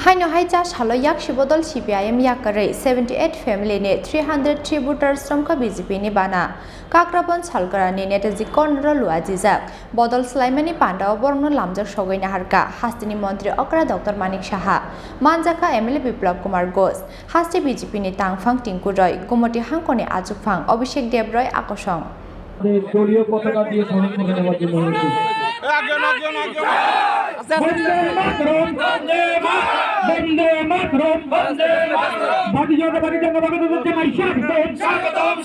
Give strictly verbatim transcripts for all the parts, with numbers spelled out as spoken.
Haino hai cha salo yaksi bodol C P I M yakarwi seventy eight family ni three hundred three voters romkha B J P ni bana. Kakrabon salgrani Netaji Corner o luajijak. Bodol swlaimani pandao borokno lamjak sogwi naharkha hasteni montri okra Doctor Manik Saha, manjakha M L A Biplab Kumar Ghosh, haste B J P ni tangphang Tinku Roy, Gumoti hangkoni achukphang Abhishek Deb Roy akosong. দলীয় পতাকা দিয়ে স্মরণ করে দেওয়ার জন্য অনুরোধ করছি। বন্দে মাতরম, বন্দে মাতরম, বন্দে মাতরম, বন্দে মাতরম। ভারতীয় জনতা পার্টি, জনতা পার্টি, জনতা পার্টি, স্বাগতম।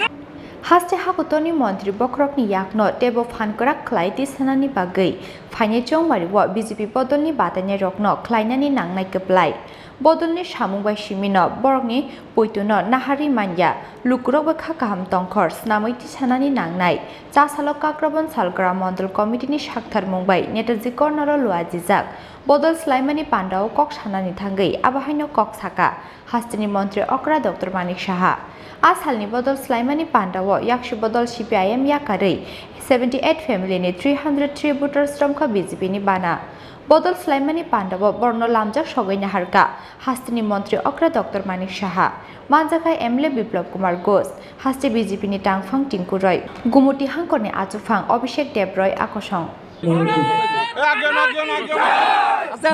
Haste hakutorni montri bokhorokni yakno teibo phan kwrak khlai twi sanani bagwi phainai chongmario B J P bodolni batainairokno khlainani nangnai kwplai. Bodolni samung bai simino borokni poitono naharwi manya, lukurok bai kha kaham tongkhor swnamwi twi sanani nangnai. Chasalo Kakrabon Salgra Mondol Committee ni saktharmung bai Netaji Corner o luajijak bodol swlaimani pandao kok sanani thangwi abo haino kok saka. Hasteni montri okra Doctor Manik Saha. A salni bodol swlaimani pandao yaksi bodol C P I M yakarwi seventy eight family ni three hundred three voters romkha B J P ni bana. Bodol swlaimani pandao borokno lamjak sogwi naharkha hasteni montri okra Doctor Manik Saha, manjakha M L A Biplab Kumar Ghosh, haste B J P ni tangphang Tinku Roy, Gumoti hangkorni achukphang Abhishek Deb Roy akosong.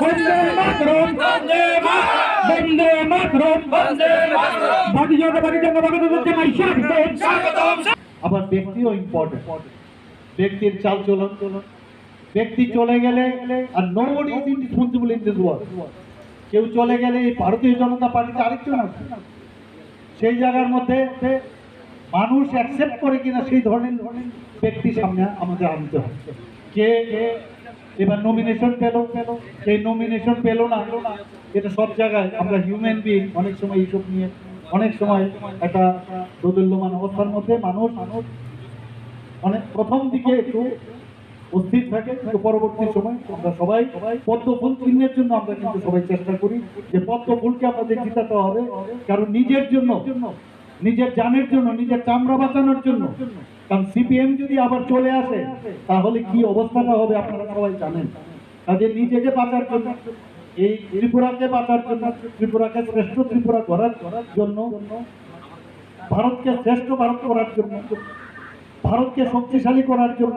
বন্দে মাতরম, বন্দে মাতরম, বন্দে মাতরম। ভারতীয় জনতা পার্টি, জনতা পার্টি, জনতা পার্টি, স্বাগতম। আবার ব্যক্তিও ইম্পর্টেন্ট। ব্যক্তির চালচলন, ব্যক্তি চলে গেলে, আর nobody is indispensable in this world. কেউ চলে গেলে এই ভারতীয় জনতা পার্টিতে আরেকজন আসবে। সেই জায়গার মধ্যে মানুষ অ্যাকসেপ্ট করে কিনা সেই ধরনের ব্যক্তি সামনে আমাদের আনতে হবে। কে এবার নমিনেশন পেল, কে নমিনেশন পেল না, এটা সব জায়গায় আমরা হিউম্যান বিং অনেক সময় এইসব নিয়ে অনেক সময় একটা দোদুল্যমান অবস্থার মধ্যে মানুষ, মানুষ অনেক প্রথম দিকে একটু অস্থির থাকে, কিন্তু পরবর্তী সময় আমরা সবাই পদ্ম ফুল চিহ্নের জন্য আমরা কিন্তু সবাই চেষ্টা করি যে পদ্ম ফুলকে আমাদের জিতাতে হবে। কারণ নিজের জন্য, নিজের জানের জন্য, নিজের চামড়া বাঁচানোর জন্য। কারণ সিপিএম যদি আবার চলে আসে, তাহলে কি অবস্থাটা হবে আপনারা সবাই জানেন। কাজে নিজেকে বাঁচার জন্য, এই ত্রিপুরাকে বাঁচার জন্য, ত্রিপুরাকে শ্রেষ্ঠ ত্রিপুরা করার জন্য, ভারতকে শ্রেষ্ঠ ভারত করার জন্য, ভারতকে শক্তিশালী করার জন্য,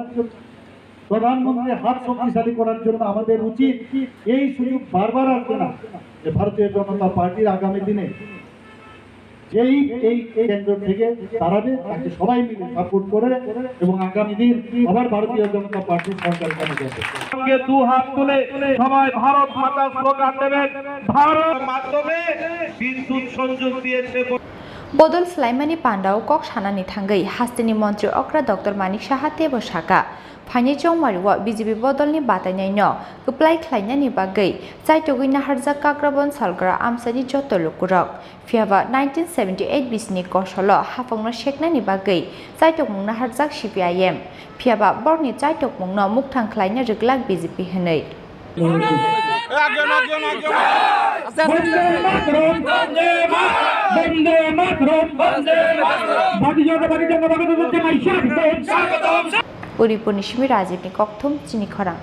প্রধানমন্ত্রীর হাত শক্তিশালী করার জন্য আমাদের উচিত এই সুযোগ বারবার আসবে না, যে ভারতীয় জনতা পার্টির আগামী দিনে যেই এই কেন্দ্র থেকে দাঁড়াবে, তাকে সবাই মিলে সাপোর্ট করে এবং আগামী দিন আবার ভারতীয় জনতা পার্টির সরকার এখানে যাবে। সঙ্গে দু হাত তুলে সবাই ভারত মাতার স্লোগান দেবেন, ভারত মাধ্যমে বিদ্যুৎ সংযোগ দিয়েছে। Bodol swlaimani pandao kok sanani thangwi hasteni montri okra Doctor Manik Saha teibo saka, phainai chongmario B J P bodolni batainaino kwplai khlainani bagwi chaitogwi naharjak Kakrabon Salgra amchaini joto lukurok. Phiyaba nineteen seventy eight bisini kosolo haphangno seknani bagwi chaitokmung naharjak C P I M. Phiyaba borokni chaitokmungno mukthang khlaina rwglak B J P hwnwi. বন্দে মাতরম, বন্দে মাতরম, বন্দে মাতরম। ভারতীয় জনতা পার্টি, জনতা পার্টি, জনতা পার্টি, স্বাগতম। Uripurni simi Rajibni kokthum chini khorang.